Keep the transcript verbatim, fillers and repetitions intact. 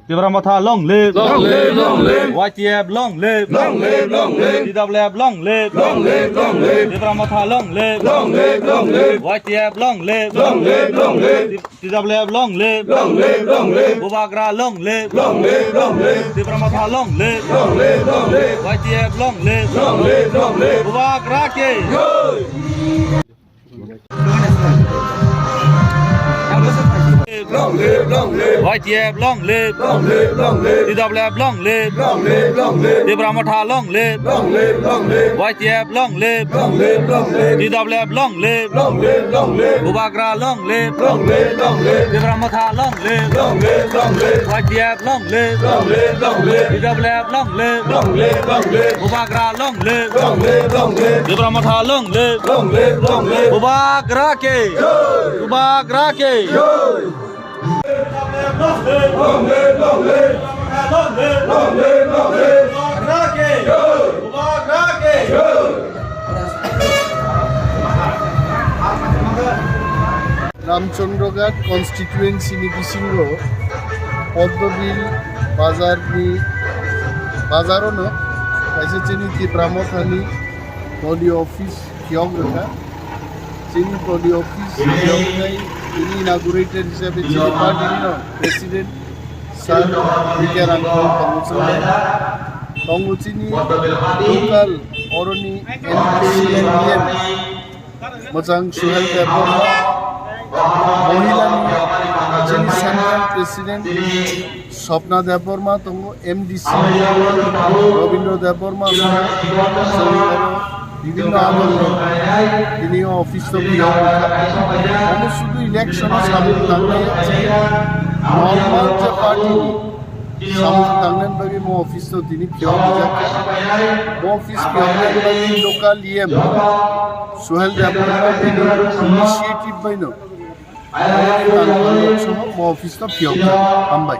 Tipra Motha long live! Long live, long live! Y T F long live! Long live, long live! T W F long live! Long live, long live! Tipra Motha long live! Long live, long live! Y T F long live! Long live, long live! T W F long live! Long live, long live! Bubagra long live! Long live, long live! Tipra Motha long live! Long live, long live! Y T F long live! Long live, long live! Bubagra ke! Jai! Long live, long live! Y T F long live! Long live, long live! T W F long live! Long live, long live! Tipra Motha long live! Long live, long live! Y T F long live! Long live, long live! T W F long live! Long live, long live! Bubagra long live! Long live, long live! Tipra Motha long live! Long live, long live! Y T F long live! Long live, long live! T W F long live! Long live, long live! Bubagra long live! Long live, long live! Tipra Motha long live! Long live, long live! Bubagra ke! Jai! Bubagra ke! Jai! Ramchandraghat constituency ni bisingo Poddobil bazar ni bazar ono kaisa chini Tipra Mothani doli office phiyok rwkha. Chini doli office phiyoknai, chini inaugurator hisabe chini party ni no president sir B K Rangkhol tongo chwng bai. Tongo chini local oroni M P M L A mwchang Suhel Debbarma, mohila ni chini central president Swapna Debbarma tongo, M D C Rabindra Debbarma tongo, chwng oro bibhinno adolni tini o office o phiyok rwkha. Omo sudu election o samung tangnai, normal je party ni samung tangnani bagwi mo office o tini phiyok rijak. Mo office phiyoknani bagwi local E M Suhel Debbarma bini initiative bai no mo office o phiyok. Hambai.